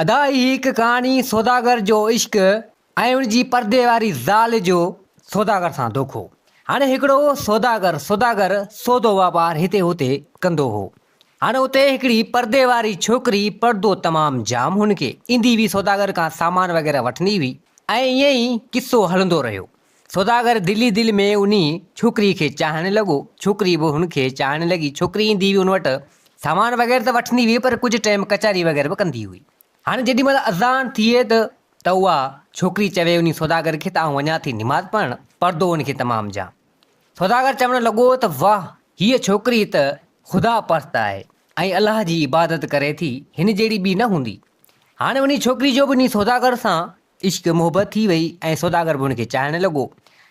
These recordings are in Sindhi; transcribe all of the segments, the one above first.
ادا هي هڪ ڪهاڻي سوداگر جو عشق ۽ ان جي پردي واري زال جو سوداگر سان دوکو. هاڻي هڪڙو سوداگر سوداگر سودو واپار هتي هتي ڪندو هو. هاڻي اتي هڪڙي پردي واري ڇوڪري پردو تمام جام هن کي ايندي هئي سوداگر کان سامان وغيره وٺندي هئي ۽ ائين ئي قصو هلندو رهيو. سوداگر دل ئي دل ۾ انهي ڇوڪري کي چاهڻ لڳو. ڇوڪري به هن کي چاهڻ لڳي. ڇوڪري ايندي هئي هن وٽ سامان وغيره ته وٺندي هئي پر ڪجهه ٽيم ڪچهري وغيره به ڪندي هئي. هاڻي جيڏي مهل اذان ٿئي ته ته اها ڇوڪري چوي انهي سوداگر کي ته آئون وڃان ٿي نماز پڙهڻ. پڙهندو هن کي تمام جام. سوداگر چوڻ لڳو ته واهه هيء ڇوڪري ته خدا پرست آهي ۽ الله جي عبادت ڪري ٿي هن جهڙي ٻي نه هوندي. هاڻي انهي ڇوڪري جو به انهي سوداگر سان عشق محبت ٿي وئي ۽ سوداگر به هن کي چاهڻ لڳو.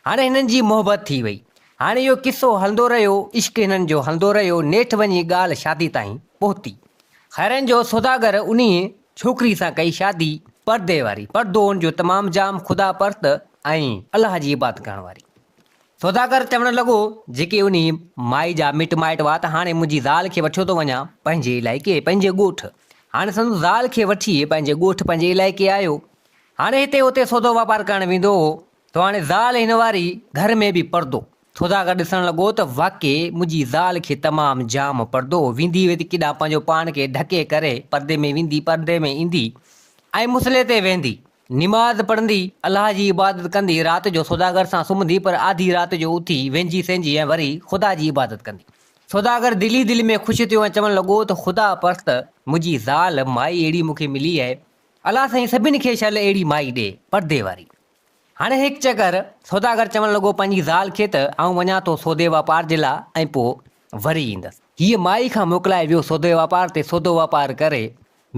هاڻي هنن جي محبت ٿي وئي. هاڻي اهو قصو هلندو رهيو، عشق هنن جو هلندو رهيو، نيٺ وڃي ڳالهه شادي تائين پهتي. خيرن جو سوداگر انهيء ڇوڪري سان ڪئي شادي، پردي واري، پردو هن جو تمام جام خدا پرست ۽ الله جي عبادت ڪرڻ واري. سوداگر چوڻ لڳو، جيڪي انهي مائي جا مٽ مائٽ هئا ته هاڻي منهنجي زال کي وٺيو ٿو وڃان پنهنجي علائقي، پنهنجي ڳوٺ. هاڻي سندس زال کي وٺي پنهنجي ڳوٺ، پنهنجي علائقي آيو. هاڻي هتي هتي سودو واپار ڪرڻ ويندو هو. سو هاڻي زال هن واري گهر ۾ به پردو. سوداگر ڏسڻ لڳو ته واقعي منهنجي زال کي تمام جام پردو. ويندي ويندي ڪيڏانهن پنهنجو پاڻ کي ڍڪي ڪري پردي ۾ ويندي، پردي ۾ ايندي ۽ مصلي تي ويهندي. نماز پڙهندي، الله جي عبادت ڪندي، رات جو سوداگر سان سمهندي پر آڌي رات جو اٿي وهنجي سهنجي ۽ وري خدا جي عبادت ڪندي. سوداگر دل ئي دل ۾ خوش ٿيو ۽ چوڻ لڳو ته خدا پرست منهنجي زال مائي اهڙي مون کي ملي آهي، الله سائين سڀني کي شل اهڙي مائي ڏي، پردي واري. هاڻي هڪ چڪر سوداگر چوڻ لڳو پنهنجي زال کي ته آئون وڃان ٿو سودي واپار جي لاء ۽ پوء وري ايندس. هيء مائي کان موڪلائي ويو سودي واپار تي سودو واپار ڪري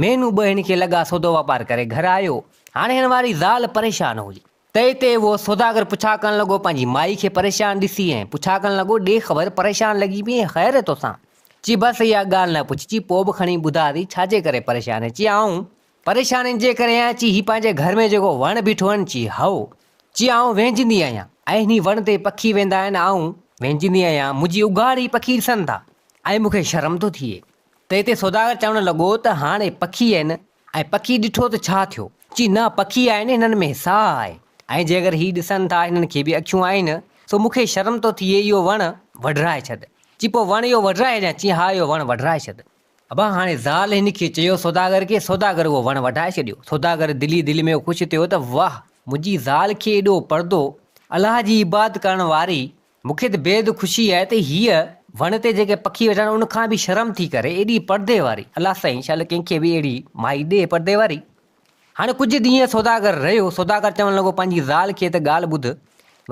مهينو ٻه هن کي لڳا سودو واپار ڪري گهر آيو. هاڻي هن واري زال پريشان هئي. تئي تي اهو سوداگر پڇا ڪرڻ لڳو پنهنجي مائي کي پريشان ڏسي ۽ پڇا ڪرڻ لڳو ڏي خبر پريشان لڳي پئي آهين خير توسان؟ چي بس اها ڳالهه نه پڇ چي پوء به کڻي ٻڌاء ٿي ڇا جي ڪري پريشان آهين چي آئون پريشان ان جي ڪري آهيان چي هي پنهنجي گهر ۾ جيڪو وڻ بيٺو آهن چي هائو چي آئون وهنجندي آهيان ۽ هني وڻ تي پکي ويندا آهن آئون وهنجندي آهيان منهنجي اگهاڙي پکي ڏسن ٿا ۽ مون کي شرم ٿو ٿئي. ته هتي سوداگر چوڻ لڳو ته هاڻي پکي آهن ۽ پکي ڏٺو ته ڇا ٿيو؟ چي نه پکي آهن هنن ۾ ساهه آهي ۽ جي اگر هي ڏسن ٿا هنن کي به اکيون آهن سو مون کي شرم ٿو ٿئي اهو وڻ وڍرائي ڇڏ. چي پوء وڻ اهو وڍرائي ڇڏيان؟ چي ها اهو وڻ وڍرائي ڇڏ. ابا هاڻي زال هن کي چيو سوداگر کي سوداگر اهو وڻ وڍائي ڇڏيو. سوداگر دل ئي دل ۾ خوش ٿيو ته واهه منهنجي زال کي ايڏو پردو الله جي عبادت ڪرڻ واري مون کي ته بيحد خوشي آهي ته هيء وڻ تي جيڪي پکي ويٺا آهن ان کان به شرم ٿي ڪري ايڏي پردي واري. الله سائين شل ڪنهن کي به اهڙي مائي ڏي پردي واري. هاڻي ڪجهه ڏينهن سوداگر رهيو. سوداگر چوڻ لڳو پنهنجي زال کي ته ڳالهه ٻڌ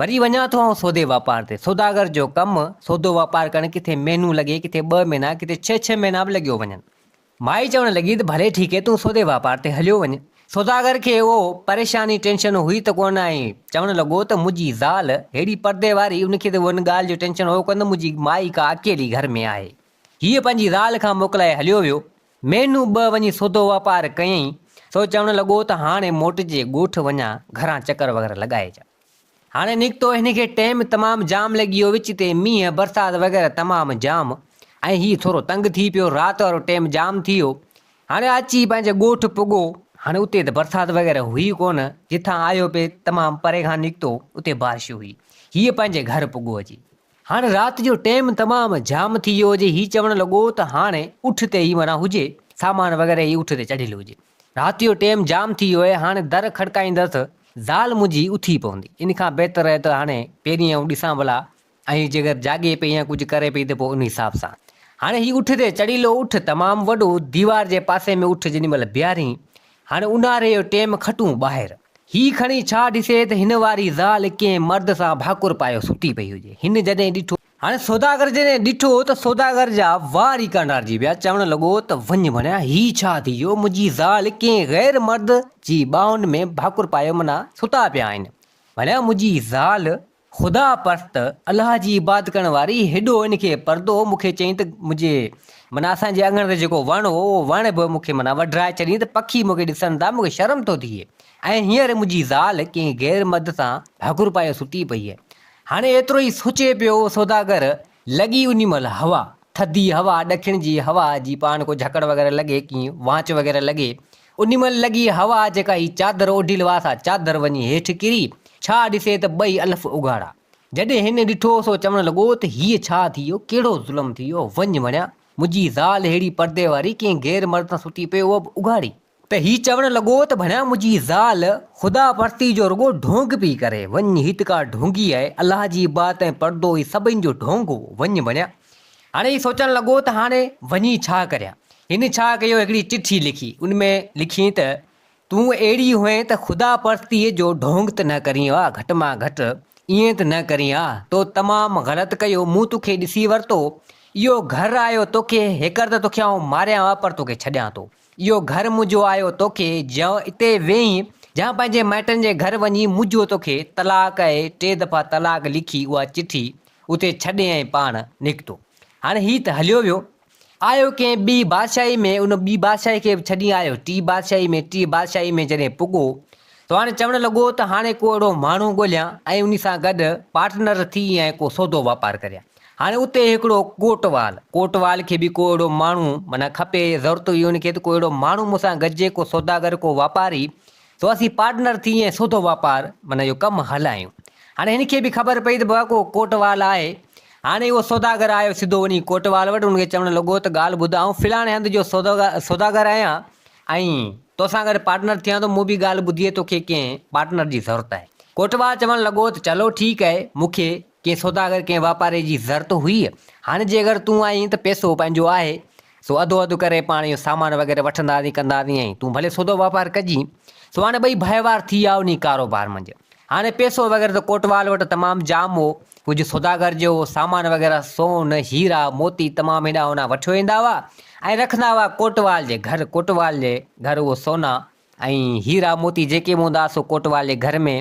وري وڃان ٿو آئون سودي واپار تي. سوداگر جو ڪم سودو واپار ڪرڻ ڪٿي مهينو لڳي ڪٿي ٻه مهينا ڪٿي ڇهه ڇهه مهينا به لڳيو وڃن. مائي چوڻ لڳي ته ڀلي ٺيڪ هي تون سودي واپار تي هليو وڃ. سوداگر کي اهو پريشاني ٽينشن هئي ته ڪونه ۽ چوڻ لڳو ته منهنجي زال ههڙي پردي واري ان کي ته ان ڳالهه جو ٽينشن هو ڪونه ته منهنجي مائي ڪا اڪيلي گهر ۾ آهي. هيء پنهنجي زال کان موڪلائي هليو ويو. مهينو ٻه وڃي سودو واپار ڪيائين سو چوڻ لڳو ته هاڻي موٽجي ڳوٺ وڃان گهران چڪر وغيره لڳائي اچان. هاڻي نڪتو هن کي ٽيم تمام جام لڳي ويو وچ تي مينهن برسات وغيره تمام جام ۽ هي ٿورو تنگ ٿي پيو رات وارو ٽيم جام ٿي ويو هاڻي اچي پنهنجي ڳوٺ پڳو هاڻي اتي ته برسات وغيره هئي ڪونه جتان آيو پئي تمام پري کان نڪتو اتي بارش هئي هيء پنهنجي گهر پڳو اچي هاڻي رات جو ٽيم تمام جام ٿي ويو هجي، هي چوڻ لڳو ته هاڻي اٺ تي ئي منا هجي، سامان وغيره ئي اٺ تي چڙهيل هجي. رات جو ٽيم جام ٿي ويو آهي، هاڻي در کڙڪائيندس، زال منهنجي اٿي پوندي. ان کان بهتر آهي ته هاڻي پهرين آئون ڏسان ڀلا ۽ جيڪر جاڳي پئي يا ڪجهه ڪري پئي ته پوء ان حساب سان. هاڻي هي اٺ تي چڙهيل هو، اٺ تمام وڏو، ديوار جي پاسي ۾ اٺ جيڏي مهل بيهارين، هاڻي اونهاري جو ٽيم کٽون ٻاهر. هي کڻي ڇا ڏسي ته هن واري زال ڪنهن مرد سان ڀاڪر پايو ستي پئي هجي. هن جڏهن ڏٺو. هاڻي سوداگر جڏهن ڏٺو ته سوداگر جا وار ئي ڪانڊارجي ويا. چوڻ لڳو ته وڃ ڀڻيا هي ڇا ٿي ويو منهنجي زال ڪنهن غير مرد جي ٻانهن ۾ ڀاڪر پايو منا ستا پيا آهن. ڀڻيا منهنجي زال خدا پرست، الله جي عبادت ڪرڻ واري، هيڏو ان کي پردو هو، مون کي چيائين ته منهنجي معنيٰ اسان جي اڱڻ تي جيڪو وڻ هو، اهو وڻ به مون کي معنيٰ وڍرائي ڇڏيائين ته پکي مون کي ڏسن ٿا، مون کي شرم ٿو ٿئي ۽ هينئر منهنجي زال ڪنهن غير مرد سان ڀاڪر پايو ستي پئي آهي. هاڻي ايترو ئي سوچي پيو اهو سوداگر، لڳي انهي مهل هوا، ٿڌي هوا، ڏکڻ جي هوا، جي پاڻ ڪو جهڪڙ وغيره لڳي، ڪي وانچ وغيره لڳي، انهي مهل لڳي هوا جيڪا هي چادر اوڍيل هئا سا چادر وڃي هيٺ ڪري. ڇا ڏسي ته ٻئي الف اگهاڙا. جڏهن هن ڏٺو سو چوڻ لڳو ته هيء ڇا ٿي ويو، ڪهڙو ظلم ٿي ويو، وڃ وڻيا، منهنجي زال ههڙي پردي واري ڪنهن غير مرد سان ستي پئي اها به اگهاڙي. ته هي چوڻ لڳو ته ڀڻيا منهنجي زال خدا پرستي جو رڳو ڍونگ پئي ڪري، وڃ هي ته ڪا ڍونگي آهي، الله جي عبادت ۽ پردو هي سڀني جو ڍونگ هو، وڃ ڀڻيا. هاڻي هي سوچڻ لڳو ته هاڻي وڃي ڇا ڪريان؟ هن ڇا ڪيو هڪڙي چٺي لکي، ان ۾ لکيائين ته تون اهڙي هئين ته خدا پرستيء جو ڍونگ ته نه ڪرين ها، گهٽ مان گهٽ ائين ته نه ڪرين ها، تو تمام غلط ڪيو، مون توکي ڏسي ورتو، اهو گهر آيو توکي، هيڪر ته توکي آئون ماريان ها پر توکي ڇڏيان ٿو، اهو گهر منهنجو آيو توکي، جيان اتي ويهين، جا پنهنجي مائٽن جي گهر وڃي منهنجو توکي طلاق اهي، ٽي دفعا طلاق لکي اها چٺي اتي ڇڏي ۽ پاڻ نڪتو. هاڻي هي ته هليو ويو. آيو ڪنهن ٻي بادشاهي ۾، ان ٻي بادشاهي کي به ڇڏي آيو ٽي بادشاهي ۾، ٽي بادشاهي ۾ جڏهن پڳو ته هاڻي چوڻ لڳو ته هاڻي ڪو اهڙو ماڻهو ڳولهيان ۽ انهي سان گڏ پارٽنر ٿي ۽ ڪو سودو واپار ڪريان. هاڻي اتي هڪڙو ڪوٽوال، ڪوٽوال کي به ڪو اهڙو ماڻهو معنيٰ کپي، ضرورت هئي ان کي ته ڪو اهڙو ماڻهو مون سان گڏجي، ڪو سوداگر، ڪو واپاري، سو اسين پارٽنر ٿي ۽ سودو واپار معنيٰ اهو ڪم هلايون. هاڻي هن کي به خبر پئي ته بابا ڪو ڪوٽوال آهي. هاڻي اهو سوداگر آيو سڌو وڃي ڪوٽوال وٽ ان کي چوڻ لڳو ته ڳالهه ٻڌ آئون فلاڻي هنڌ جو سوداگر آهيان ۽ توسان گڏ پارٽنر ٿيان ٿو مون به ڳالهه ٻڌي آهي توکي ڪنهن پارٽنر جي ضرورت آهي. ڪوٽوال چوڻ لڳو ته چلو ٺيڪ آهي مون کي ڪنهن سوداگر ڪنهن واپاري جي ضرورت هئي هاڻي جي اگر تون آئين ته پئسو پنهنجو آهي سو اڌو اڌ ڪري پاڻ اهو سامان وغيره وٺنداسين ڪنداسين ۽ تون ڀلي سودو واپار ڪجين. سو هاڻي ٻئي ڀائيوار ٿي ويا انهي ڪاروبار منجهه. هاڻي پئسو وغيره ته ڪوٽوال وٽ تمام جام هو. ڪجهه سوداگر جو سامان وغيره سون، هيرا، موتي تمام هيڏانهن هوڏانهن وٺيو ايندا هئا ۽ رکندا هئا ڪوٽوال جي گهر. ڪوٽوال جي گهر اهو سونا ۽ هيرا موتي جيڪي به هوندا سو ڪوٽوال جي گهر ۾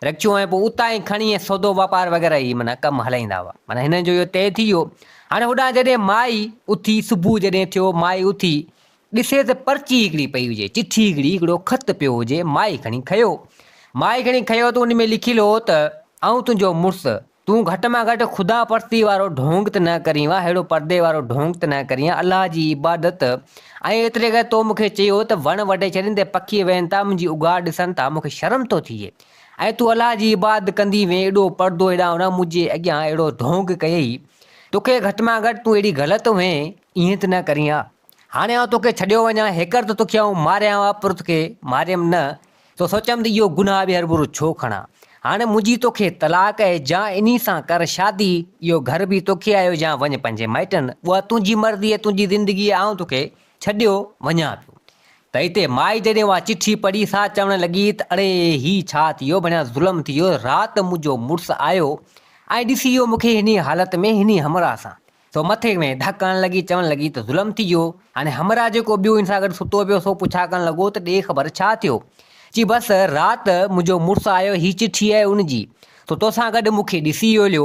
رکيو ۽ پوء اتان ئي کڻي ۽ سودو واپار وغيره هي معنيٰ ڪم هلائيندا هئا. معنيٰ هنن جو اهو طئي ٿي ويو. هاڻي هوڏانهن جڏهن مائي اٿي صبح جڏهن ٿيو مائي اٿي ڏسي ته پرچي هڪڙي پئي هجي چٺي هڪڙي هڪڙو خط پيو هجي مائي کڻي کنيو. مائي کڻي کنيو ته ان ۾ لکيل هو ته آئون تنهنجو مڙس تون گهٽ مان گهٽ خدا پرستي وارو ڍونگ ته نه ڪرين ها، ههڙو پردي وارو ڍونگ ته نه ڪرين ها، الله جي عبادت ۽ ايتري قدر تو مون کي چيو ته وڻ وڍي ڇڏين ته پکي ويهن ٿا منهنجي اگهاڙ ڏسن ٿا مون کي شرم ٿو ٿئي ۽ تون الله جي عبادت ڪندي وئين ايڏو پردو هيڏانهن هوڏانهن منهنجي اڳيان اهڙو ڍونگ ڪيئي توکي گهٽ مان گهٽ تون ايڏي غلط هئين ائين ته نه ڪرين ها هاڻي آئون توکي ڇڏيو وڃان هيڪر ته توکي آئون ماريان ها پر توکي ماريم نه سو سوچيم ته اهو گناهه به هرڀرو ڇو کڻان. هاڻي منهنجي توکي طلاق آهي، جا انهي سان ڪر شادي، اهو گهر به توکي آيو يا وڃ پنهنجي مائٽن، اها تنهنجي مرضي آهي، تنهنجي زندگي آهي، آئون توکي ڇڏيو وڃان پيو. ته اتي مائي جڏهن اها چٺي پڙهي سا چوڻ لڳي ته اڙي هي ڇا ٿي ويو، بڻيا ظلم ٿي ويو، رات منهنجو مڙس آيو ۽ ڏسي ويو مونکي هني حالت ۾ هني همراهه سان. سو مٿي ۾ ڌڪ هڻڻ لڳي، چوڻ لڳي ته ظلم ٿي ويو. هاڻي همراهه جيڪو ٻيو هن سان گڏ ستو پيو سو پڇا ڪرڻ لڳو ته ڏي خبر ڇا ٿيو؟ چي بس رات منهنجو مڙس آيو هي چٺي آهي ان جي سو توسان گڏ مون کي ڏسي ويو هليو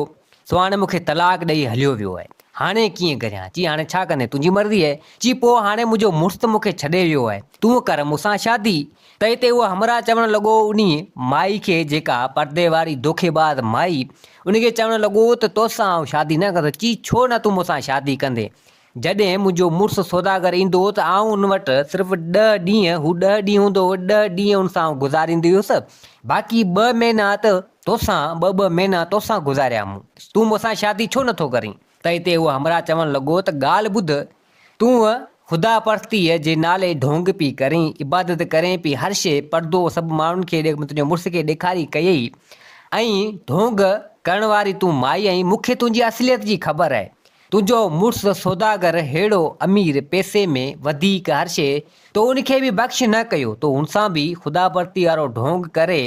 سو هاڻي مون کي طلاق ڏئي هليو ويو آهي. هاڻي ڪيئن ڪريان؟ چي هاڻي ڇا ڪندين تنهنجي مرضي آهي. چي پوء هاڻي منهنجو مڙس ته مون کي ڇڏي ويو آهي تون ڪر مون سان شادي. ته اتي اهو همراهه چوڻ لڳو انهيء مائي کي جيڪا پردي واري دوکيباز مائي ان کي چوڻ لڳو ته توسان آئون شادي نه ڪندس. چي ڇو نه تون مون سان شادي ڪندين؟ جڏهن منهنجو مڙس سوداگر ايندو هو ته آئون ان وٽ صرف ڏهه ڏينهن، هو ڏهه ڏينهن هوندو هو، ڏهه ڏينهن ان سان آئون گذاريندي هيس، باقي ٻه مهينا ته توسان، ٻه ٻه مهينا توسان گذاريا مون. تون مون سان شادي ڇو نٿو ڪرين؟ ته اتي اهو همراهه چوڻ لڳو ته ڳالهه ٻڌ، تون خدا پرستيء جي نالي ڍونگ پئي ڪرين، عبادت ڪرين پئي، هر شيء، پردو سڀ ماڻهن کي تنهنجي مڙس کي ڏيکاري ڪيئي ۽ ڍونگ ڪرڻ واري تون مائي آهين، مون کي تنهنجي اصليت جي خبر آهي. تنهنجو مڙس سوداگر ههڙو امير، پئسي ۾ وڌيڪ هر شيء، تو ان کي به بخش نه ڪيو، تو هن سان به خدا پرستيء وارو ڍونگ ڪري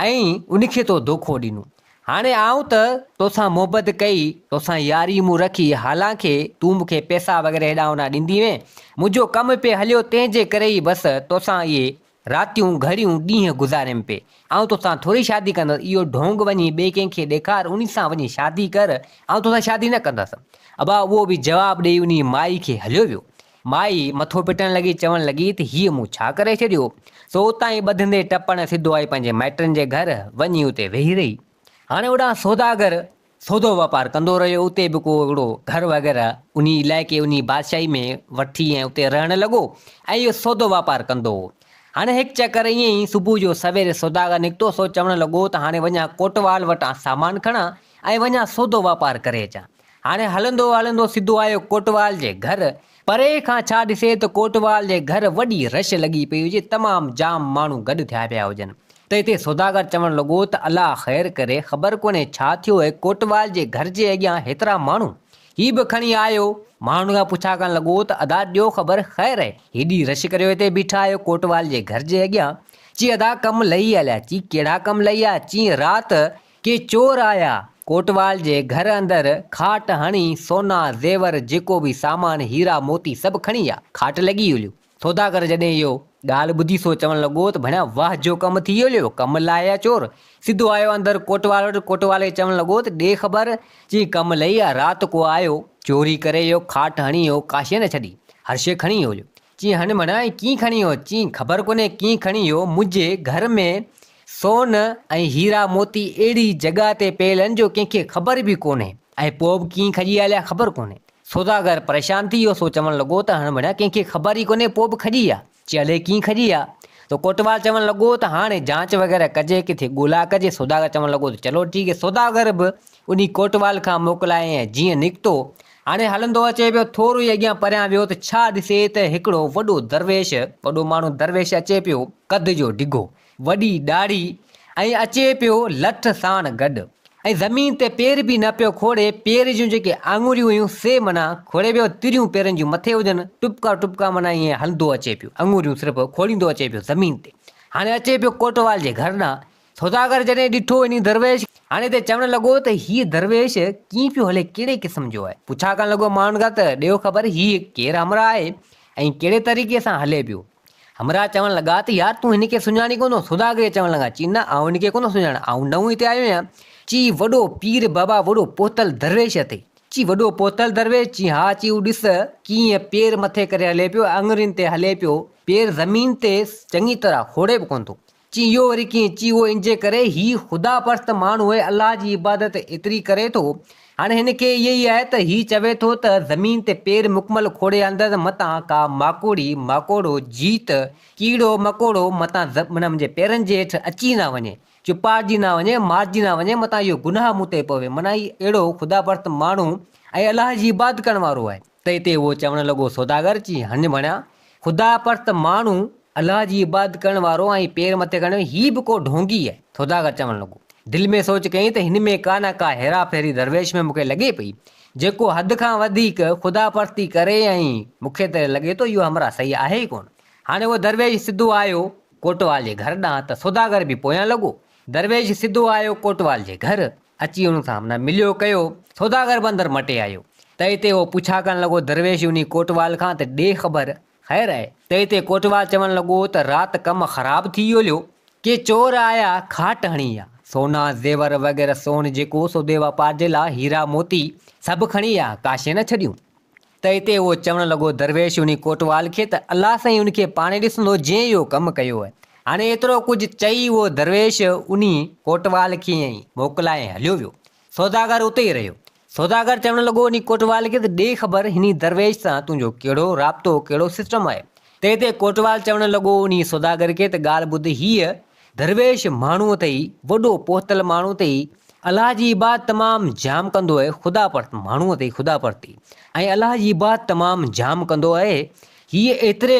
۽ ان کي تو دوکو ڏنو. هاڻي آئون ته توسان محبت ڪئي، توسان ياري مون رکي، حالانڪه تون مون کي پئسا وغيره هيڏانهن هوڏانهن ڏيندي هئين، منهنجو ڪم پئي هليو تنهن جي ڪري ئي بس توسان اهي راتيون گهڙيون ڏينهن گذاريم پئي. آئون توسان ٿوري شادي ڪندس، اهو ڍونگ وڃي ٻئي ڪنهن کي ڏيکار، انهي سان وڃي شادي ڪر، آئون توسان شادي نه ڪندس. ابا اهو به جواب ڏيئي انهي مائي کي هليو ويو. مائي مٿو پٽڻ لڳي، چوڻ لڳي ته هيء مون ڇا ڪري ڇڏيو؟ سو اتان ئي ٻڌندي ٽپڻ سڌو آئي پنهنجي مائٽن جي گهر، وڃي اتي ويهي رهي. هاڻي هوڏانهن سوداگر سودو واپار ڪندو رهيو، اتي به ڪو هڪڙو گهر وغيره انهي علائقي انهي بادشاهي ۾ وٺي ۽ اتي رهڻ لڳو ۽ اهو سودو واپار ڪندو هو. هاڻي هڪ چڪر ائين ئي صبح جو سوير سوداگر نڪتو سو چوڻ لڳو ته هاڻي وڃان ڪوٽوال وٽان سامان کڻان ۽ وڃان سودو واپار ڪري اچان. هاڻي هلندو هلندو سڌو آيو ڪوٽوال جي گهر. پري کان ڇا ڏسي ته ڪوٽوال جي گهر وڏي رش لڳي پئي هجي، تمام جام ماڻهو گڏ ٿيا پيا هجن. ته اتي سوداگر چوڻ لڳو ته الله خير ڪري، خبر ڪونهي ڇا ٿيو آهي، ڪوٽوال جي گهر جي اڳيان هيترا ماڻهو. هي به کڻي آيو. ماڻهن کان پڇا ڪرڻ لڳو ته ادا ڏيو خبر خير اهي، هيڏي رش ڪريو هتي بيٺا آهيو ڪوٽوال جي گهر جي اڳيان. چي ادا ڪم لهي هليا. چي ڪهڙا ڪم لهي آيا؟ چي رات ڪي چور آيا ڪوٽوال جي گهر اندر کاٽ هڻي سونا زيور جيڪو به سامان هيرا موتي سڀ کڻي ويا. کاٽ لڳي هليو. سوداگر جڏهن اهو ڳالهه ٻڌي سو چوڻ لڳو ته ڀڻيا واهه جو ڪم ٿي هليو، ڪم لاهيا چور. سڌو آيو اندر ڪوٽوال وٽ، ڪوٽوال کي چوڻ لڳو ته ڏي خبر، چي ڪم لهي آ، رات ڪو آيو، چوري ڪري ويو، کاٽ هڻي ويو، ڪا شيء نه ڇڏي، هر شيء کڻي هليو. چي هن ڀڻيا ۽ ڪيئن کڻي ويو؟ چي خبر ڪونهي ڪيئن کڻي ويو، منهنجي گهر ۾ سون ۽ هيرا موتي اهڙي جڳهه تي پيل آهن جو ڪنهن کي خبر به ڪونهي ۽ پوء به ڪيئن کڄي هليا خبر ڪونهي. سوداگر پريشان ٿي ويو سو چوڻ لڳو ته هڻ ڀڻيا ڪنهن کي خبر ئي ڪونهي پوء به کڄي آ. چي الائي ڪيئن کڄي آ. ته ڪوٽوال چوڻ لڳو ته هاڻي جانچ وغيره ڪجي ڪٿي ڳولا ڪجي سوداگر چوڻ لڳو ته چلو ٺيڪ هي سوداگر به انهي ڪوٽوال کان موڪلائي ۽ جيئن نڪتو هاڻي هلندو اچي پيو ٿورو ئي اڳيان پريان ويو ته ڇا ڏسي ته هڪڙو وڏو درويش وڏو ماڻهو درويش اچي پيو قد جو ڊگهو وڏي ڏاڙهي ۽ اچي پيو لٺ ساڻ گڏ ۽ زمين تي پير به نه پيو کوڙي، پير جون جيڪي آڱريون هيون سي معنيٰ کوڙي پيو، تريون پيرن جون مٿي هجن، ٽپڪا ٽپڪا معنيٰ ائين هلندو اچي پيو، آڱريون صرف کوڙيندو اچي پيو زمين تي. هاڻي اچي پيو ڪوٽوال جي گهر ڏانهن. سوداگر جڏهن ڏٺو انهي درويش هاڻي ته چوڻ لڳو ته هيء درويش ڪيئن پيو هلي ڪهڙي قسم جو آهي؟ پڇا ڪرڻ لڳو ماڻهن کان ته ڏيو خبر هيء ڪير همراهه آهي ۽ ڪهڙي طريقي سان هلي پيو؟ همراهه چوڻ لڳا ته يار تون هن کي سڃاڻين ڪونه ٿو؟ سوداگر چوڻ لڳا چي نه آئون هن کي ڪونه سڃاڻان آئون نئون هتي آيو آهيان. چي وڏو پير بابا وڏو پهتل درويش اٿئي. چي وڏو پهتل درويش؟ چي ها چي هو ڏس ڪيئن پير مٿي ڪري هلي پيو آڱرين تي هلي پيو پير زمين تي چڱي طرح کوڙي به ڪونه ٿو. چي اهو وري ڪيئن؟ چي اهو ان جي ڪري هي خدا پرست ماڻهو آهي الله جي عبادت ايتري ڪري ٿو هاڻي هن کي اهي ئي آهي ته هي چوي ٿو ته زمين تي پير مڪمل کوڙي هلندس متان ڪا ماڪوڙي، ماڪوڙو، جيت، ڪيڙو مڪوڙو متان معنيٰ منهنجي پيرن جي هيٺ اچي نه وڃي، چپاٽجي نه وڃي، مارجي نه وڃي، متان اهو گناهه مون تي پوي معنيٰ هي اهڙو خدا پرست ماڻهو ۽ الله جي عبادت ڪرڻ وارو آهي. تنهن تي اهو چوڻ لڳو، سوداگر چي، هڃ ڀڻيا، خدا پرست ماڻهو، الله جي عبادت ڪرڻ وارو ۽ پير مٿي ڪرڻ هي به ڪو ڍونگي آهي. سوداگر چوڻ لڳو. دل ۾ سوچ ڪيائين ته هن ۾ ڪا نه ڪا هيرا ڦيري درويش ۾ مون کي لڳي پئي، جيڪو حد کان وڌيڪ خدا پرستي ڪري ۽ مون کي ته لڳي ٿو اهو همراهه صحيح آهي ئي ڪونه. هاڻي اهو درويش سڌو آيو ڪوٽوال جي گهر ڏانهن ته سوداگر به پويان لڳو. درويش سڌو آيو ڪوٽوال جي گهر، اچي ان سان نه مليو ڪيو، سوداگر به اندر مٽي آيو. تئي تي هو پڇا ڪرڻ لڳو درويش انهي ڪوٽوال کان ته ڏي خبر، خير آهي؟ تئي تي ڪوٽوال چوڻ لڳو ته رات ڪم خراب ٿي ويو، ڪي چور آيا کاٽ هڻي ويا، سونا زيور وغيره سون جيڪو سودي واپار جي لا هيرا موتي سڀ کڻي ويا، ڪا شيء نه ڇڏيون. ته اتي اهو چوڻ لڳو درويش انهي ڪوٽوال کي ته الله سائين ان کي پاڻهي ڏسندو جنهن اهو ڪم ڪيو آهي. هاڻي ايترو ڪجهه چئي اهو درويش انهي ڪوٽوال کي ائين موڪلائي هليو ويو. سوداگر اتي ئي رهيو. سوداگر چوڻ لڳو انهي ڪوٽوال کي ته ڏي خبر هني درويش سان تنهنجو ڪهڙو رابطو ڪهڙو سسٽم آهي. تنهن تي ڪوٽوال چوڻ لڳو انهي سوداگر کي ته ڳالهه ٻڌ هيء درويش ماڻهو اٿئي، وڏو پهتل ماڻهو اٿئي، الله جي عبادت تمام جام ڪندو اهي، خدا پرست ماڻهو اٿئي، خدا پرستي ۽ الله جي عبادت تمام جام ڪندو اهي، هيء ايتري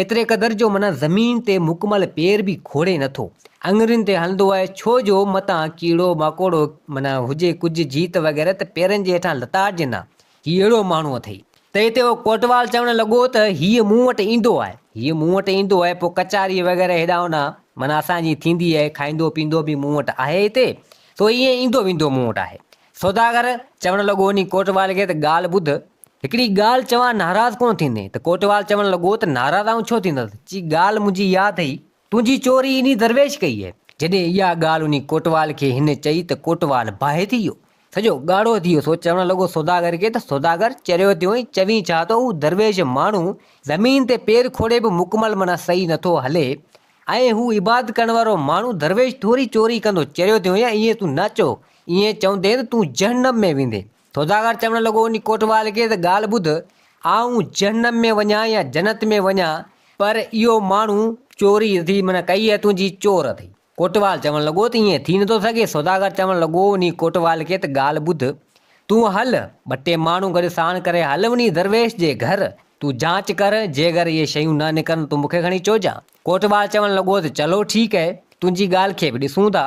ايتري قدر جو معنيٰ زمين تي مڪمل پير به کوڙي نٿو، اڱرين تي هلندو اهي، ڇو جو متان ڪيڙو ماڪوڙو معنيٰ هجي ڪجهه جيت وغيره ته پيرن جي هيٺان لتاڙجي نه، هي اهڙو ماڻهو اٿئي. تنهن تي اهو ڪوٽوال چوڻ لڳو ته هيء مون وٽ ايندو آهي. هيء مون وٽ ايندو آهي، پوء ڪچهري وغيره هيڏانهن هوڏانهن معنيٰ اسان جي ٿيندي آهي، کائيندو پيئندو به مون وٽ آهي هتي، سو ائين ايندو ويندو مون وٽ آهي. سوداگر چوڻ لڳو انهي ڪوٽوال کي ته ڳالهه ٻڌ، هڪڙي ڳالهه چوان ناراض ڪونه ٿيندين؟ ته ڪوٽوال چوڻ لڳو ته ناراض آئون ڇو ٿيندس؟ چي ڳالهه منهنجي اها اٿئي، تنهنجي چوري انهي درويش ڪئي آهي. جڏهن اها ڳالهه انهي ڪوٽوال کي هن چئي ته ڪوٽوال باهه ٿي ويو. سڄو ڳاڙهو ٿي ويو. سو چوڻ لڳو سوداگر کي ته سوداگر چريو ٿيو ۽ چوين ڇا ٿو هو درويش ماڻهو زمين تي پير کوڙي به مڪمل معنيٰ صحيح نٿو هلي ۽ هو عبادت ڪرڻ وارو ماڻهو درويش ٿوري چوري ڪندو چريو ٿيو يا ائين تون نه چئو ائين چوندين ته تون جهنم ۾ ويندين. سوداگر چوڻ لڳو انهي ڪوٽوال کي ته ڳالهه ٻڌ آئون جهنم ۾ وڃان يا جنت ۾ وڃان پر اهو ماڻهو چوري ٿي معنيٰ ڪئي آهي تنهنجي چور اٿئي. ڪوٽوال چوڻ لڳو ته ائين ٿي نٿو سگهي. سوداگر چوڻ لڳو انهي ڪوٽوال کي ته ڳالهه ٻڌ، تون هل، ٻه ٽي ماڻهو گڏ ساڻ ڪري هل وڃي درويش جي گهر، تون جانچ ڪر، جيگر اهي شيون نه نڪرن تون مون کي کڻي چوجان. ڪوٽوال چوڻ لڳو ته چلو ٺيڪ اهي، تنهنجي ڳالهه کي به ڏسون ٿا.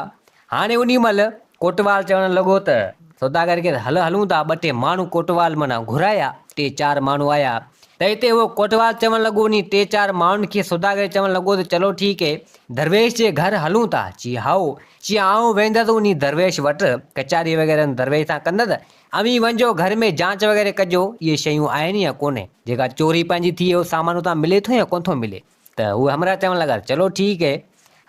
هاڻي انهي مهل ڪوٽوال چوڻ لڳو ته سوداگر کي ته هل هلون ٿا. ٻه ٽي ماڻهو ڪوٽوال معنيٰ گهرايا، ٽي چار ماڻهو آيا ته اتي اهو ڪوٽوال چوڻ لڳو انهي ٽي چار ماڻهن کي سوداگر چوڻ لڳو ته چلو ٺيڪ اهي، درويش جي گهر هلون ٿا. چي هائو. چي آئون ويندس انهي درويش وٽ، ڪچهري وغيره ان درويش سان ڪندس، اوهين وڃجو گهر ۾ جانچ وغيره ڪجو اهي شيون آهن يا ڪونهي، جيڪا چوري پنهنجي ٿي اهو سامان اتان ملي ٿو يا ڪونه ٿو ملي. ته هو همراهه چوڻ لڳا ته چلو ٺيڪ هي.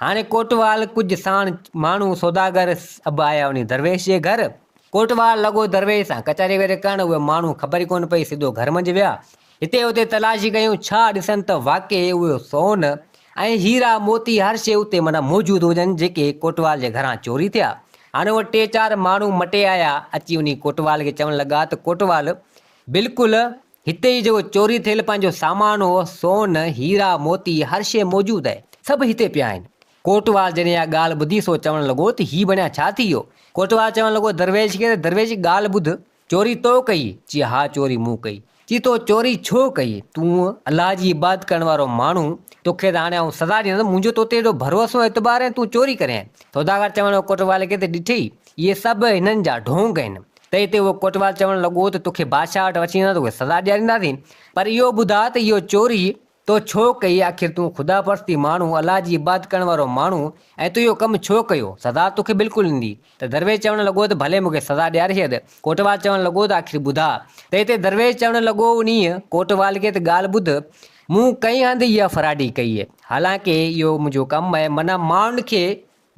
هاڻي ڪوٽوال ڪجهه ساڻ ماڻهو سوداگر سڀ آيا انهي درويش جي گهر. ڪوٽوال لڳو درويش سان ڪچهري وغيره ڪرڻ، اهي ماڻهو خبر ئي ڪونه پئي سڌو گهر منجهه ويا. هتي هتي تلاشي ڪيون ڇا ڏسن ته واقعي اهو سون ۽ هيرا موتي هر شيء اتي معنيٰ موجود هجن جيڪي ڪوٽوال جي گهران چوري ٿيا. هاڻي اهي ٽي چار ماڻهو مٽي آيا اچي انهي ڪوٽوال کي چوڻ لڳا ته ڪوٽوال بلڪل هتي ئي جيڪو چوري ٿيل پنهنجو سامان هو، سون، هيرا، موتي، هر شيء موجود آهي. سڀ هتي پيا آهن. ڪوٽوال جڏهن اها ڳالهه ٻڌي سو چوڻ لڳو ته هي بڻيا ڇا ٿي ويو؟ ڪوٽوال چوڻ لڳو درويش کي ته درويش ڳالهه ٻڌ، چوري تو ڪئي؟ چي ها چوري مون ڪئي. چي تو چوري ڇو ڪئي؟ تون الله جي عبادت ڪرڻ وارو ماڻهو، توکي ته هاڻي آئون سزا ڏيندس، منهنجو تو تي ايڏو ڀروسو ۽ اعتبار ۽ تون چوري ڪرين. سوداگر چوڻ لڳو ڪوٽوال کي ته ڏٺئي، اهي سڀ هنن جا ڍونگ آهن. ته اتي اهو ڪوٽوال چوڻ لڳو ته توکي بادشاهه وٽ وٺي وينداسين، توکي سزا ڏيارينداسين، پر اهو ٻڌاء ته اهو چوري تو ڇو ڪئي؟ آخر تون خدا پرستي ماڻهو، الله جي عبادت ڪرڻ وارو ماڻهو ۽ تو اهو ڪم ڇو ڪيو؟ سزا توکي بلڪل ايندي. ته درويش چوڻ لڳو ته ڀلي مون کي سزا ڏياري ڇڏ. ڪوٽوال چوڻ لڳو ته آخر ٻڌاء. ته اتي درويش چوڻ لڳو انهيء ڪوٽوال کي ته ڳالهه ٻڌ، مون ڪئين هنڌ اها فراڊي ڪئي، حالانڪه اهو منهنجو ڪم آهي، معنيٰ ماڻهن کي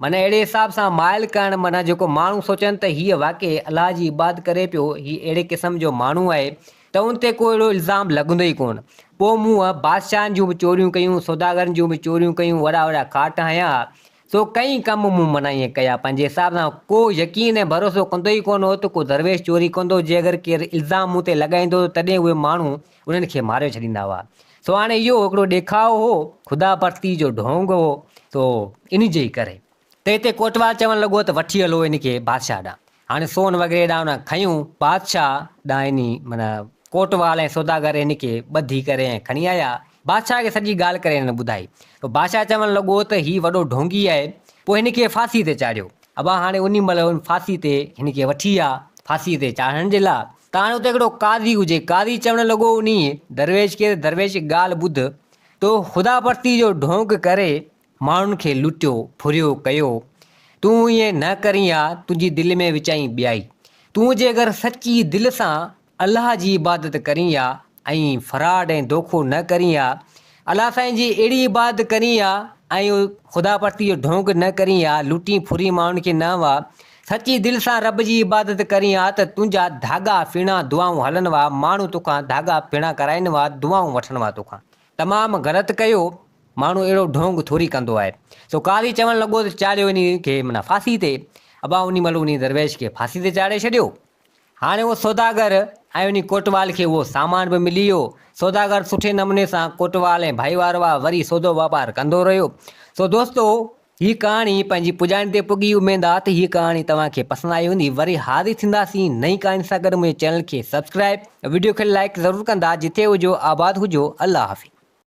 معنيٰ اهڙي حساب سان مائل ڪرڻ معنيٰ جيڪو ماڻهو سوچن ته هيء واقعي الله جي عبادت ڪري پيو، هي اهڙي قسم جو ماڻهو آهي ته ان تي ڪو اهڙو الزام لڳندو ئي ڪونه. پوء مون بادشاهن جون به چوريون ڪيون، سوداگرن جون به چوريون ڪيون، وڏا وڏا کاٽ هنيا، سو ڪئين ڪم مون معنيٰ ائين ڪيا. پنهنجي حساب سان ڪو يقين ۽ ڀروسو ڪندو ئي ڪونه هو ته ڪو درويش چوري ڪندو، جي اگر ڪير الزام مون تي لڳائيندو ته تڏهن اهي ماڻهو انهن کي ماريو ڇڏيندا هئا. سو هاڻي اهو هڪڙو ڏيکاء هو، خدا پرستي جو ڍونگ هو، سو ان جي ئي ڪري. ته هتي ڪوٽوال چوڻ لڳو ته وٺي هلو ان کي بادشاهه ڏانهن. هاڻي سون وغيره ڏانهن ان کنيون، بادشاهه ڏانهن انهي معنيٰ ڪوٽوال ۽ سوداگر هن کي ٻڌي ڪري ۽ کڻي آيا. بادشاهه کي سڄي ڳالهه ڪري هنن ٻڌائي. پوء بادشاهه چوڻ لڳو ته هي وڏو ڍونگي آهي، پوء هن کي ڦاسي تي چاڙهيو. ابا هاڻي انهي مهل ان ڦاسي تي هن کي وٺي آ، ڦاسي تي چاڙهڻ جي لاء. ته هاڻي اتي هڪڙو قاضي هجي. قاضي چوڻ لڳو انهيء درويش کي ته درويش ڳالهه ٻڌ، تو خدا پرستيء جو ڍونگ ڪري ماڻهن کي لٽيو، ڦريو، ڪيو. تون ائين نه ڪرين ها، تنهنجي دل ۾ وچائين ٻيائي. تون جيڪر سچي دل سان الله جي عبادت ڪرين ها ۽ فراڊ ۽ دوکو نه ڪرين ها، الله سائين جي اهڙي عبادت ڪرين ها ۽ خدا پرستي جو ڍونگ نه ڪرين ها، لٽين ڦرين ماڻهن کي نه ها، سچي دل سان رب جي عبادت ڪرين ها ته تنهنجا ڌاڳا ڦيڻا دعائون هلن ها، ماڻهو توکان ڌاڳا ڦيڻا ڪرائين ها، دعائون وٺن ها توکان. تمام غلط ڪيو، ماڻهو اهڙو ڍونگ ٿوري ڪندو آهي. سو قاضي چوڻ لڳو ته چاڙهيو انهي کي معنيٰ ڦاسي تي. ابا انهي مهل انهي درويش کي ڦاسي تي چاڙهي ڇڏيو. هاڻي اهو سوداگر ۽ انهي ڪوٽوال کي اهو سامان به ملي ويو. سوداگر سٺي نموني سان ڪوٽوال ۽ ڀائيوار وا وري سودو واپار ڪندو رهيو. سو دوستو هي ڪهاڻي پنهنجي پڄاڻي تي پڳي اميد آ ته هي ڪهاڻي توهان کي پسند آئي هوندي. وري حاضر ٿينداسين نئين ڪهاڻي سان گڏ منهنجي چينل کي سبسڪرائب ۽ وڊيو کي لائيڪ ضرور ڪندا جتي هجو آباد هجو الله حافظ.